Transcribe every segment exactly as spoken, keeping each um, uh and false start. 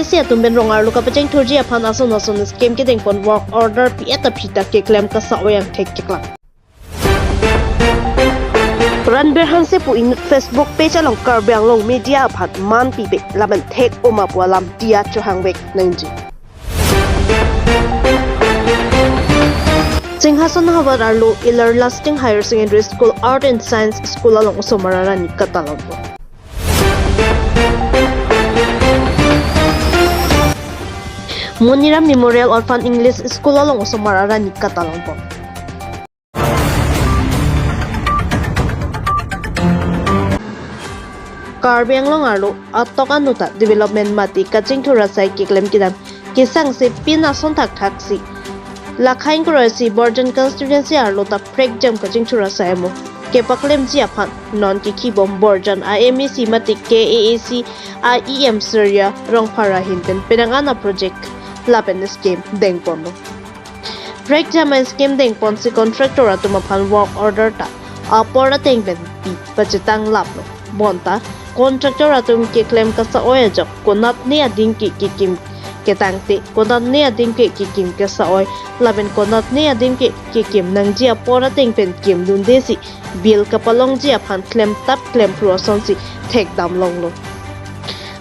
C atum pen rong arlo kapacheng thurji aphan ason ason scheme kedengpon work order pi-et aphi ta keklem kasa-oi angthek keklang. Ranbir Hanse pu inut Facebook page along Karbi Anglong media aphan man pipe lapen thek oma pu alam diya chohangvek nangji. Singhason havar arlo Ilar Lasting Higher Secondary School Art and Science School along osomar arani katalonpo. Moniram Memorial Orphan English School along osomar arani katalonpo. Karbi Anglong arlo atok anu ta development mate kachingthur asai keklem kedam kesangse pin ason thakthak si lakhain kura si Borjan constituency arlo ta prekjam kachingthur asai amo kepaklemji aphan non kekhibom Borjan a MAC mate KAAC a EM Surya Rongphar ahin pen penang ana project lapen scheme dengponlo. Prekjam a scheme dengponsi contractor atum aphan work order ta apor ateng pen pi pachetang laplo. Bonta contractor atum keklem kasa-oi ajok konatne ading ke kekim ketangte, konatne ading ke kekim kasa-oi, lapen konatne ading ke kekim nangji apor ateng pen kimdundesi bill kapalongji aphan klemtap klemphru asonsi thekdam longlo.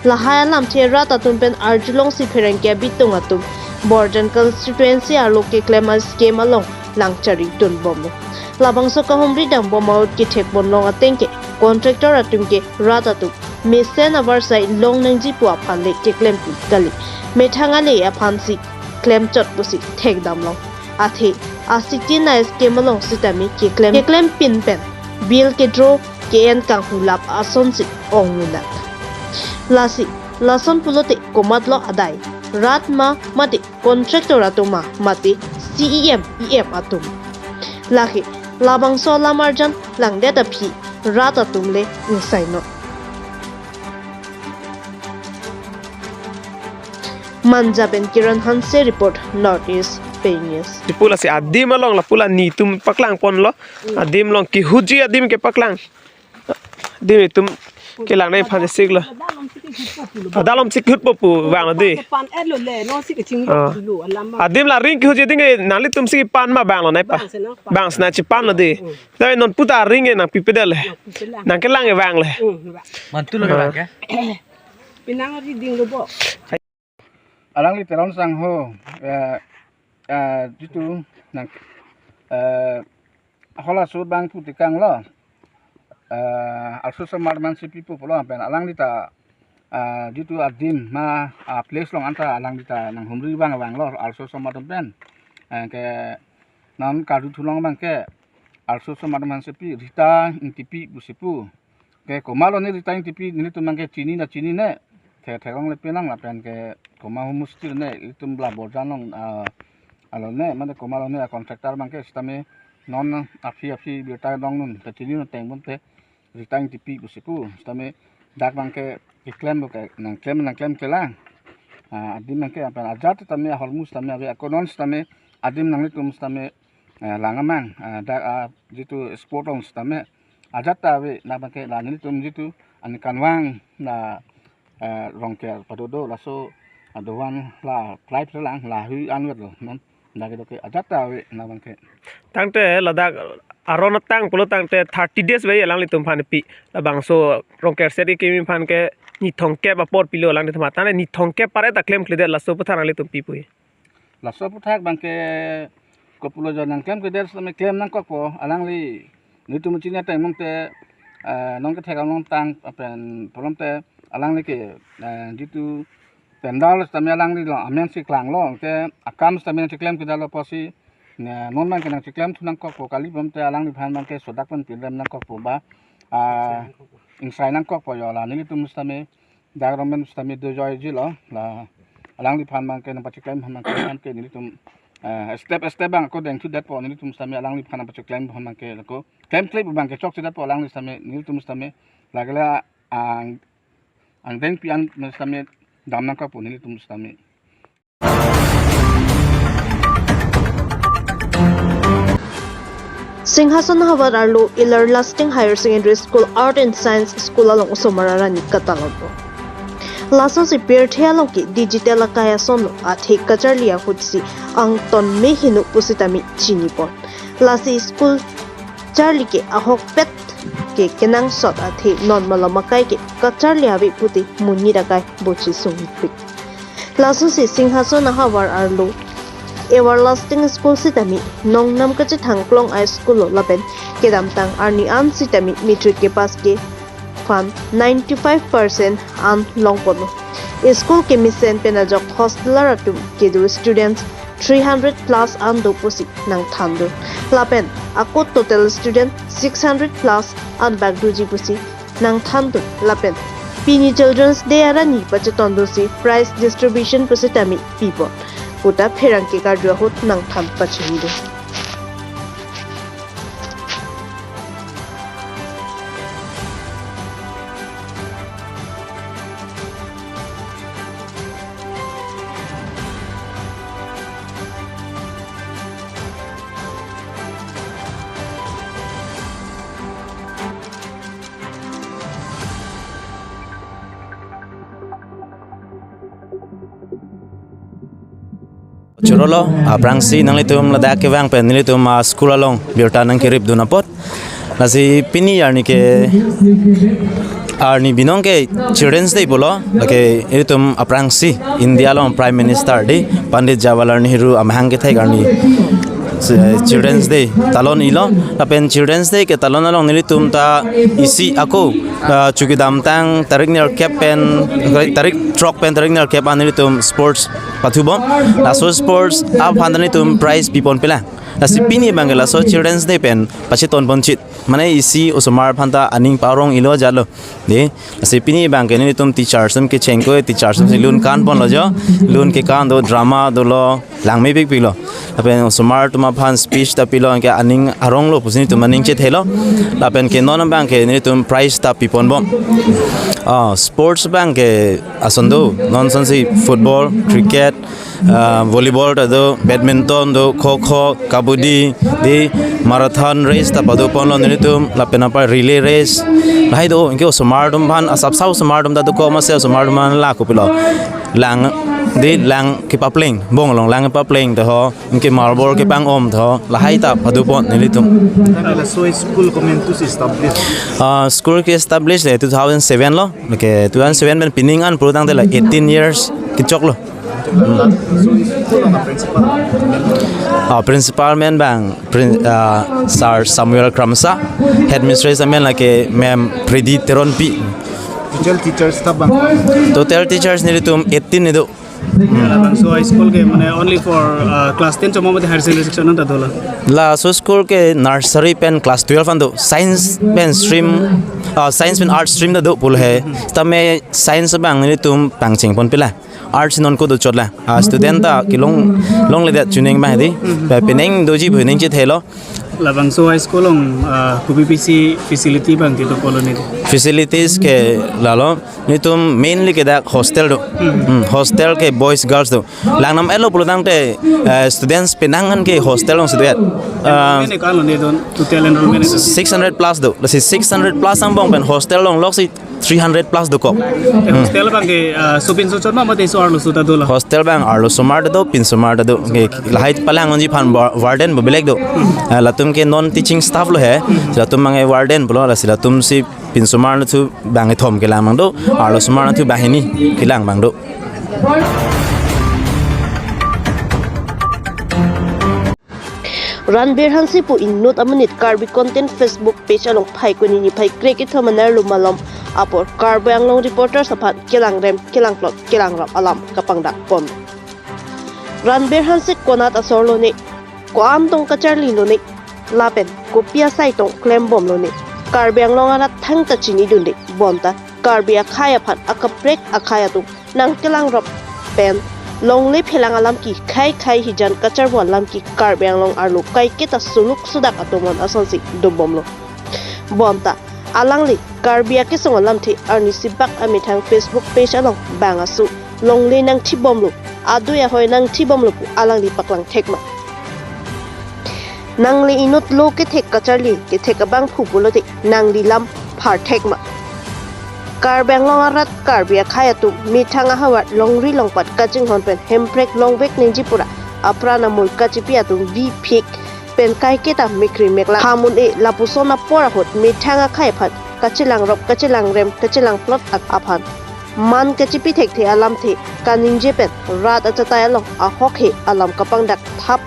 Lahai alamthe rat atum pen arjulongsi pherangke abitung atum Borjan constituency arlo keklem a scheme along langchari tunbomlo. Labangso kahumri dambom ahut kethekponlong ateng ke contractor atum ke rat atum mesen avarsai long nangji pu aphan le keklempi kali. Methang ale aphansi klemchot pusi thekdamlong. Athe asitin a scheme along sitame keklem keklem pin pen bill kedraw ke-en kanghulap asonsi ong nunat. Lasi lason pulote komatlo adai, rat ma mate contractor atum ma mate CEM EM atum? Lake labangso alam arjan langdet aphi rat atum le ingsainot. Manja pen Kiran Hanse report, North East Pei News. Tipula si adim along lapula netum paklangponlo. Adim along kehuji adim kepaklang. Adim itum kelang nai phan siklo. Adalom si kehutpo pu vanglo dei. Pan etlo le, non si keching Ah. Lo alam ma. Adim la ring kehuji ding ke nanglitum si pan ma vanglo nai pa. Bang sena, pan. Bang sena chepanlo dei. Hmm. Tapi non puta ring ke nangpipedet le. Nangpipedet le. Nangkelang ke vang le. Hmm, vang. Mantu lo Ah. Vang ke. Pinang ri ding lo bo. Alangli Teron Sangho, eh, eh, jitu nang, eh, halaso abang putekanglo, eh, arloso osomar mansi pipo pulo pen alangli ta, eh, jitu adim ma, ah, place along anta alangli ta nanghumri vang vanglo arloso osomar atum pen. Eh, ke non karju thulong abang ke arloso osomar mansi pi Rita Ingtipi pusi pu. Ke komatlo ne Rita Ingtipi nelitum abang ke chini na chinine. Thek theklongle pinang lapen ke komat ahormu sitame ilitum la Borjan along, ah, alone mane komatlo ne contractor abang ke sitame non aphi aphi birta dong nun ke chini no teng bonte Rita Ingtipi pusi pu sitame dak abang ke keklem bo ke nangklem nangklem kelang. Ah, adim abang ke lapen ajat sitame ahormu sitame ave ako non sitame adim nanglitum sitame eh, lang amang, eh, dak, ah, jitu spot along sitame ajat ta ave labang ke la nelitum jitu aningkanvang la, eh, Rongker padodo laso adovan la flight lang la hui anwet lo non dak kedo ke ajat ta ave labang ke. Tangte ladak aron atang pulo tangte thirty days ave alanglitum aphan pi labangso Rongker set kekimi aphan ke ni thomkep apor pilo alanglitum aphan tangte ni thomkep apar ta klemkledet laso aputhak alanglitum pi pu. Laso aputhak abang ke kopulo jon nangklemkledet sitame klem nangkokpo alangli nelitum chini ateng mong te, eh, non kethek along tang pen pulote alangli ke, eh, jitu pandal sitame alangli lo amen si klanglo ke akam sitame nangcheklemkledetlo pusi ne non abang ke nangcheklem thu nangkokpo kali pulote alangliphan abang ke sodak pen pilem nangkokpo ba, ah, ingsai nangkokpo jo la nelitum sitame dak romen sitame dojoiji lo la alangliphan abang ke nangpacheklem aphan abang ke nelitum, eh, step step abang ako dengthudetpo nelitum sitame alangliphan nangpacheklem aphan abang ke ako klemkle abang ke chokchedetpo alangli sitame nelitum sitame lake la ang angdengpi an sitame dam nangkokpo nelitum sitame. Singhason havar arlo Ilar Lasting Higher Secondary School Art and Science School along osomar arani katalonpo. Lasonsi pirthe along ke digital akai asonlo, athe kacharli ahutsi angton me heno pusitame chinipon. Lasi school charli ke ahokpet ke kenangsot athe non malom akai ke kacharli ave pute monit akai bochi sungpik. Lasonsi Singhason ahavar arlo Everlasting School sitame nongnam kachethang klong a school lo lapen kedamtang arni an sitame matric kepass ke aphan ninety-five percent an longponlo. School kemesen pen ajok hosteler atum kedo students three hundred plus an do pusi nangthandun. Lapen ako total student six hundred plus an bak doji pusi nangthandun. Lapen pini Children's Day arni pachetondunsi prize distribution pusitame pipon puta pherangke karju ahut nangthan pachindun. Chorolo, aphrangsi nanglitum ladak kevang pen nelitum a school along birta nangkeripdun apot. Lasi pini arni ke arni binong ke Children's Day pulo, lake ilitum aphrangsi India along Prime Minister di Pandit Jawaharlal Nehru amahang kethek arni si, Children's Day talon ilo, lapen Children's Day ketalon along nelitum ta isi ako, ah, chukidamtang tarik nerkep pen, tarik throk pen tarik nerkep an nelitum sports pathubom. Laso sports aphan ta nelitum prize pipon pila. Lasi pini abang ke laso Children's Day pen pachetonponchit. Mane isi osomar aphan ta aning parong ilo jalo. De, lasi pini abang ke nelitum teachers atum kechengkoi, teachers atumsi lun kanponlo jo. Lun kekan do, drama dolo, langmepikpiklo. Lapen osomar atum aphan speech ta pilo, anke aning aronglo pusi nelitum aning chethelo. Lapen ke non abang ke nelitum prize ta piponbom. Ah, sports abang ke ason do, non asonsi football, cricket, ah, volleyball ta do, badminton do, kho kho, kabaddi, de marathon race ta padoponlo nelitum, lapen apar relay race. Lahai do, anke osomar atum aphan, asapsa osomar atum ta dokok mase osomar atum aphan la kopilo. Lang, de lang kepapleng, bong along lang kepapleng ta ho, anke marble kepang-om ta ho, lahai ta padopon nelitum. Laso school komantusi establish? Ah, school ke establish le two thousand seven lo, ke two thousand seven pen pining an pulotangte la eighteen years kechoklo. Ah, principal amen abang, prin-, ah, Sir Samuel Kramsa, headmistress amen lake Ma'am Pridi Teronpi. Total teachers ta bang? Total teachers nelitum eighteen ni do. Labangso a school ke mane only for, uh, class ten chomom mate higher secondary section an ta dola? Laso school ke nursery pen class twelve an do. Science pen stream, uh, science pen arts stream ta do pulo he. Tame science abang nelitum pangchengpon pila. Arts non ko dochotlo. A student ta kelong, longledet chuning abang di. Pe-, penang doji pu ning chethelo. Labangso a school along, ah, kopi pisi facility abang kedo pulo neli? Facilities ke lalo, nelitum mainly ke dak hostel do. Hmm. Hmm, hostel ke boys girls do. Langnam elo pulotangte, eh, students penang an ke hostel alongsi do-et. Ah, enrollment ke-an lo neli don, total enrollment ke-an? Six hundred plus do. Lasi six hundred plus angbong pen hostel along loksi three hundred plus dokok. Eh, hostel abang ke, ah, sopinso chot ma mate so arloso ta dola? Hostel abang arlosomar ta do, pinsomar ta do. Ke lahai palang-unji aphan wa-, warden bo belek do. Ah, latum ke non teaching staff lo he. Latum abang ke warden pulo, lasi latumsi pinsomar nathu bangkethom kelang abang do, arlosomar nathu banghini kelang abang do. Ranbir Hanse pu inut amonit Karbi Content Facebook page along Phaikuni niphai kre-kethom anerlo malom apor Karbi Anglong Reporters aphan kelangrem, kelangplot, kelangrap alam kapangdakpon. Ranbir Hanse konat asor lone, ko-an tong kacharli lone, lapen kopi asai tong klembom lone, Karbi Anglong arat thangta chinidunde, bonta Karbi akhei aphan akaprek akhei atum nangkelangrap pen longle phelang alam ke khei khei hijan kacharbo alam ke Karbi Anglong arlo kaiketa suluk sudak atum an asonsi dobomlo. Bonta alangli Karbi akesung alamthe arnisi bak amethang Facebook page along bang aso longle nangthibomlo, adui ahoi nangthibomlo pu alangli paklang thekma. Nangli inut lo kethek kacharli kethek abangphu pulote nangli lam phar thekma. Karbi Anglong arat Karbi akhei atum methang ahavar longri longpat kachinghon pen hemprek longvek ningje pura apran amul kachepi atum vi phik pen kaiketa mekri meklang ham un-e lapuson apor ahut methang akhei aphan kachelangrop kachelangrem kachelangplot at aphan man kachepi thekthe alamthe kaningje pen rat achatai along ahokhe alam kapangdak thap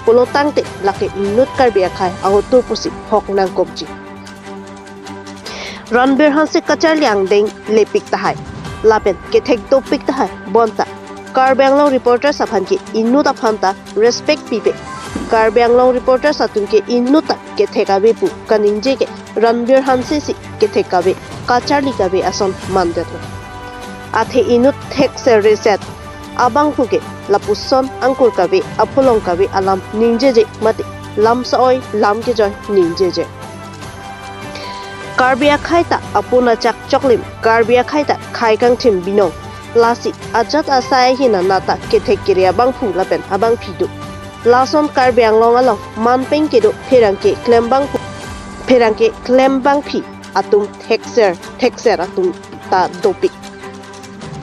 pulo tangte lake inut Karbi akhei ahotur pusi hok nangkokji. Ranbir Hanse kacharli angdeng lepik tahai lapen kethek dopik tahai bonta Karbi Anglong reporters aphan ke inut aphan ta respect pipe. Karbi Anglong reporters atum ke inut ta kethek ave pu kaningje ke Ranbir Hanse si kethek kave kacharli kave ason mandetlo. Athe inut thekser reset abangphu ke lapuson angkur kave apholong kave alam ningjeje mate lam sa-oi lam kejoi ningjeje. Karbi akhei ta apun achak choklim, Karbi akhei ta khei kangthim binong. Lasi ajat asai ahin anat ta kethek kere abangphu lapen abangphi do. Lason Karbi Anglong along manpeng kedo pherangke klembangphu, pherangke klembangphi atum thekser thekser atum ta dopik.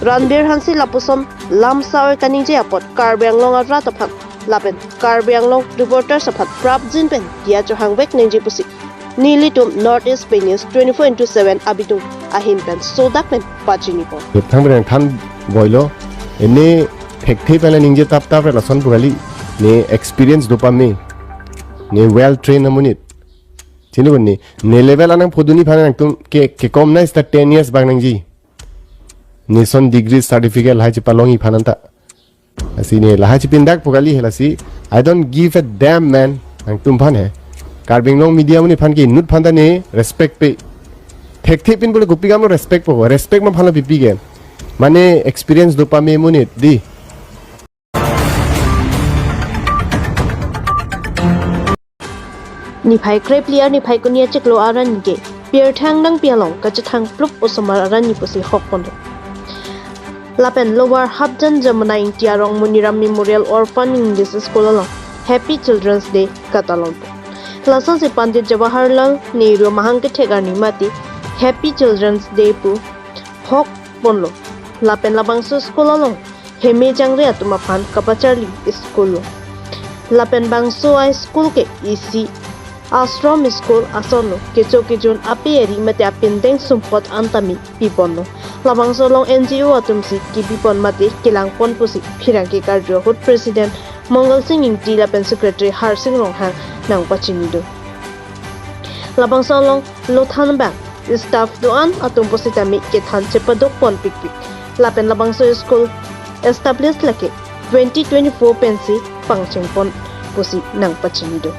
Ranbir Hanse lapuson lam sa-oi kaningje apot Karbi Anglong arat aphan lapen Karbi Anglong reporters aphan prapjin pen diya chohangvek ningje pusi nelitum North East Pei News twenty-four into seven abitung ahin pen sodak pen pachinipon. Thang bereng than boilo. Ene thekthe pen ningje tap tap re lason pu kali. Ne experience dopame. Ne well trained amonit. Chini bonni. Ne level anang phodunji aphan nangtum ke, kekom na ista ten years bang nangji. Neson degree certificate lahai chepalongji aphan anta. Lasi ne lahai chepindak pu kali he lasi. I don't give a damn, man. Nangtum aphan he. Karbi Anglong media amonit aphan ke inut aphan ta ne respect pe. Thekthe pin bole kopi kamlo respect po. Respect ma aphan lo pipi ke. Mane experience dopame amonit dei. Niphai krephli arni Phaikuni achiklo arni ke pirthang nangpi along kachethang plup osomar arni pusi hokponlo. Lapen Lower Hapjan Jamuna Ingti arong Moniram Memorial Orphan English School along Happy Children's Day katalonpo. Lasonsi Pandit Jawaharlal Nehru mahang kethek arni mate Happy Children's Day pu hokponlo. Lapen labangso school along heme jangre atum aphan kapacharli school lo. Lapen bangso a-school ke isi ashram school asonlo, kecho kejun ape ari mate apindeng sumpot antame piponlo. Labangso along N G O atumsi kepipon mate kelangpon pusi pherangke karju ahut President Mongal Sing Ingti lapen Secretary Harsing Ronghang nangpachini do. Labangso along lothan abang staff do-an atum pusitame kethan chepadokpon pikpik. Lapen labangso school establish lake twenty twenty-four pensi pangchengpon pusi nangpachini do.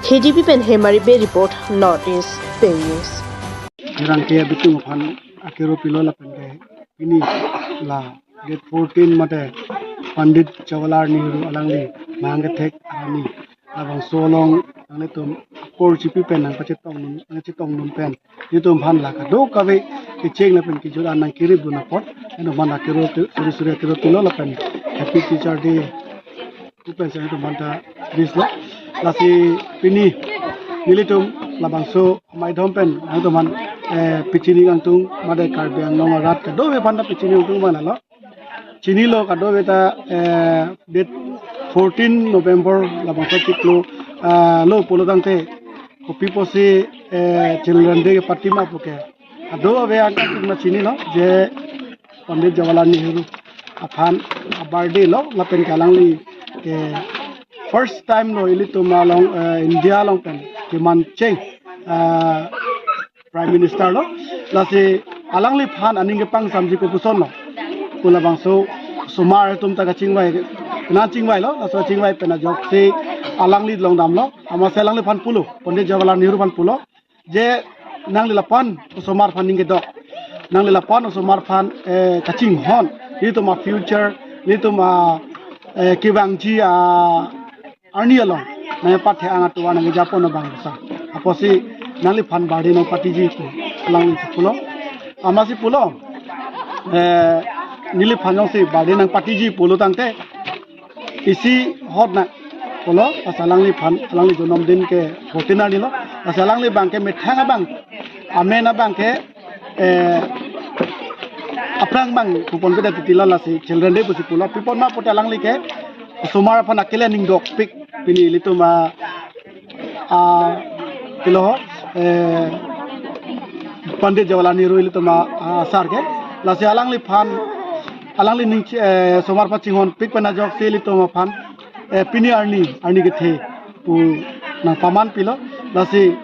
K D P pen Hemari Bey report, North East Pei News. Pherangke abitung aphan akero pilo lapen ke pini la date fourteen mate Pandit Jawaharlal Nehru alangli mahang kethek arni labangso along nanglitum akor chipi pen nangpachetong nun, nangchetong nun pen nelitum aphan la kadokave kecheng lapen kejut an nangkiri dun apot nelitum aphan akero suri suri akero pilo lapen Happy Teacher Day pu pensi nelitum aphan ta wish lo. Lasi pini nelitum labangso maidhom pen nelitum aphan, eh, pachini kangtung mate Karbi Anglong arat kadokave aphan ta pachini kangtung abang lalo. Chinilo kadokave ta, eh, date fourteen November labangso achiklo, ah, lo pulo tangte kopi pusi, eh, Children Day party ma puke. Kadokave angka chinilo je Pandit Jawaharlal Nehru aphan a-birthday lo lapen ke alangli ke first time lo ilitum along, eh, India along pen kemancheng, ah, Prime Minister lo. Lasi alangliphan aning kepangsamji kopuson lo pu labangso osomar atum ta kachingvai, nangchingvailo, laso chingvai pen ajoksi alangli longdamlo, amatsi alangliphan pulo, Pandit Jawaharlal Nehru aphan pulo je nangli lapu-an osomar aphan ning kedok, nangli lapu-an osomar aphan, eh, kachinghon, nelitum a-future, nelitum a, eh, kevangji a arni along nangpathe-ang atovar nangkejapon abang sa. Apotsi nangliphan birthday nangpatiji pu alanglisi pulo. Amatsi pulo, eh, neliphan jongsi birthday nangpatiji pulo tangte isi hot na pulo, pas alangliphan, alangli jonom din ke fourteen arni lo, pas alangli abang ke methang abang, amen abang ke eh, aphrang abang pupon kita titilo lasi Children Day pusi pulo. Pipon ma pute alangli ke osomar aphan akele aning dokpik pini ilitum a, a, pilo, eh, Pandit Jawaharlal Nehru ilitum a, a, sar ke. Lasi alangliphan, alangli ning, eh, osomar aphan chinghonpik pen ajoksi ilitum aphan, eh, pini arni, arni kethe pu nangpaman pilo. Lasi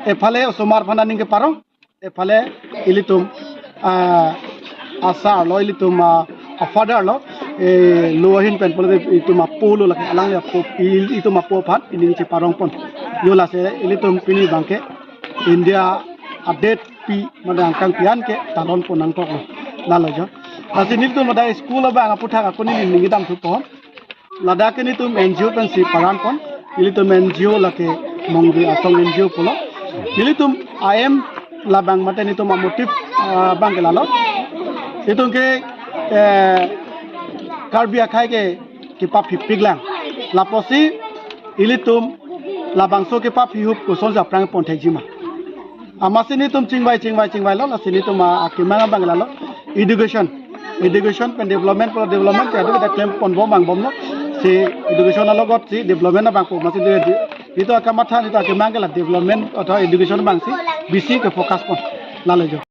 ephale osomar aphan aning keparong, ephale ilitum, ah, asar lo, ilitum, ah, a father lo, eh, lo ahin pen pulote itum apo lo lake, alangli apo, il-, itum apo aphan ining cheparong pon. Jo lasi ilitum pini abang ke India adet pi mane angkang pi-an ke talon pon nangkok lo. Lalo jo. Lasi nelitum ladak school abang aphuthak ako neli ning kedam thu pon. Ladak ke nelitum N G O pensi paran pon. Nelitum N G O lake Mongri Asong N G O pulo. Nelitum aim labang mate nelitum amotive, ah, abang ke lalo. Itum ke, eh, Karbi akhei ke kepaphipik lang. Lapusi ilitum labangso kepaphi ahup kosonsi aphrang pon thekji ma. Amatsi nelitum chingvai, chingvai, chingvailo, lasi nelitum a, akemang abang lalo. Education. Education pen development, pro development ke adu kita klem ponbom angbomlo. Si education alogotsi development abang pu amatsi de, de, nelitum akamatha, nelitum akemang ke la development athwa education abangsi bisi kefocus pon. Lalo jo.